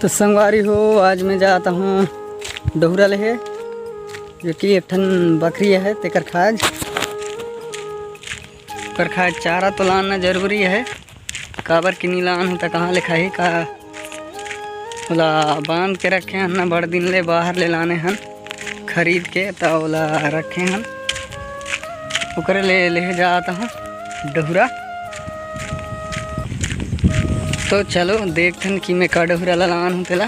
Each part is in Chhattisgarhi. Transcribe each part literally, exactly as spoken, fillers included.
संगवारी हो, आज मैं जात हूँ डहुरा लेहे, जो कि एक ठन बकरी है, तेकर खाज, ओकर खाज चारा तो लाना जरूरी है। काबर कि नी लान हूँ त कहाँ ले खाही का? ओला बांध के रखे हन ना, बड़ दिन ले बाहर ले लाने हन खरीद के, त ओला रखे हन, ओकरे ले लेहे जात हूँ डहुरा। तो चलो देखथन कि मैं का डहुरा ला लान हूँ तेला।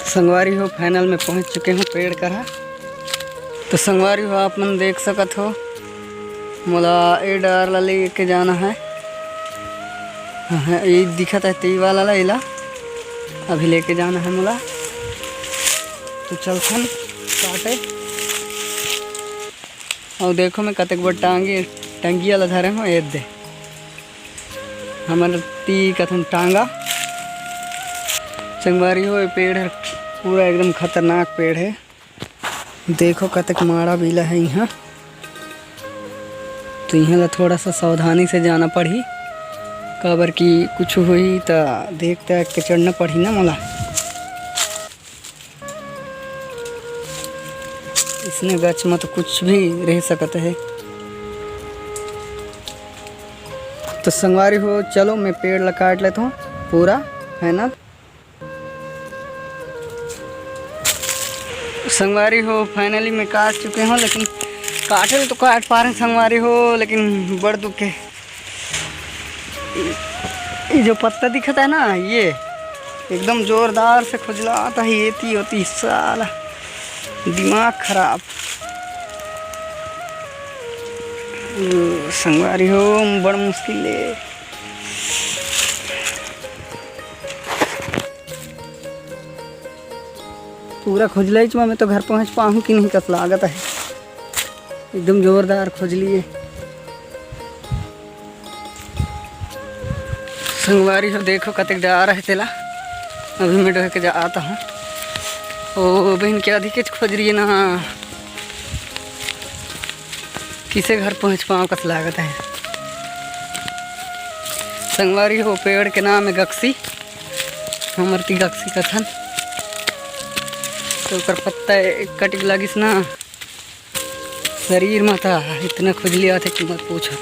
संगवारी हो, final में पहुंच चुके हूँ पेड़ करा। तो संगवारी हो, आप मन देख सकत हो, मोला ए डार ला लेके जाना है। हाँ, ये दिखत है, तेई वाला ला, एला अभी लेके जाना है मोला। तो चलथन काटे। अउ देखो, मैं कतेक बड़ टांगी, टंगिया ला धरे हूँ, ए दे। हमर ती कथन टांगा। संगवारी हो, ये पेड़ है पूरा एकदम खतरनाक पेड़ है। देखो, कतेक माड़ा बीला है यहाँ। तो यहाँ ला थोड़ा सा सावधानी से जाना पड़ही, काबर कि कुछ होही त देख ताक के चढ़ना पड़ही ना मोला। इसने गच में तो कुछ भी रह सकत है। तो संगवारी हो, चलो मैं पेड़ ला काट लेता हूँ पूरा, है ना। संगवारी हो, finally मैं काट चुके हूँ, लेकिन काटे ल तो काट पा रहे संगवारी हो, लेकिन बड़ दुख है। ये जो पत्ता दिखत है ना, ये एकदम जोरदार से खुजलात है, ये ती होती साला दिमाग खराब। ओ, संगवारी हो, बड़ मुश्किल है। पूरा खुजलाइच में मैं तो घर पहुँच पाहूँ कि नहीं कस लागत है। एकदम जोरदार खुजली है। संगवारी हो, देखो कतेक डार है तेला। अभी मैं डोह के जा आता हूँ। ओ बहन, क्या अधिक खुजली है ना, किसे घर पहुँच पाऊँ कस लागत है। संगवारी हो, पेड़ के नाम है गक्सी, हमर ती गक्सी कथन। तो ओकर पत्ता एक कटिक लागिस ना, शरीर में था इतना खुजली आथे कि मत पूछो।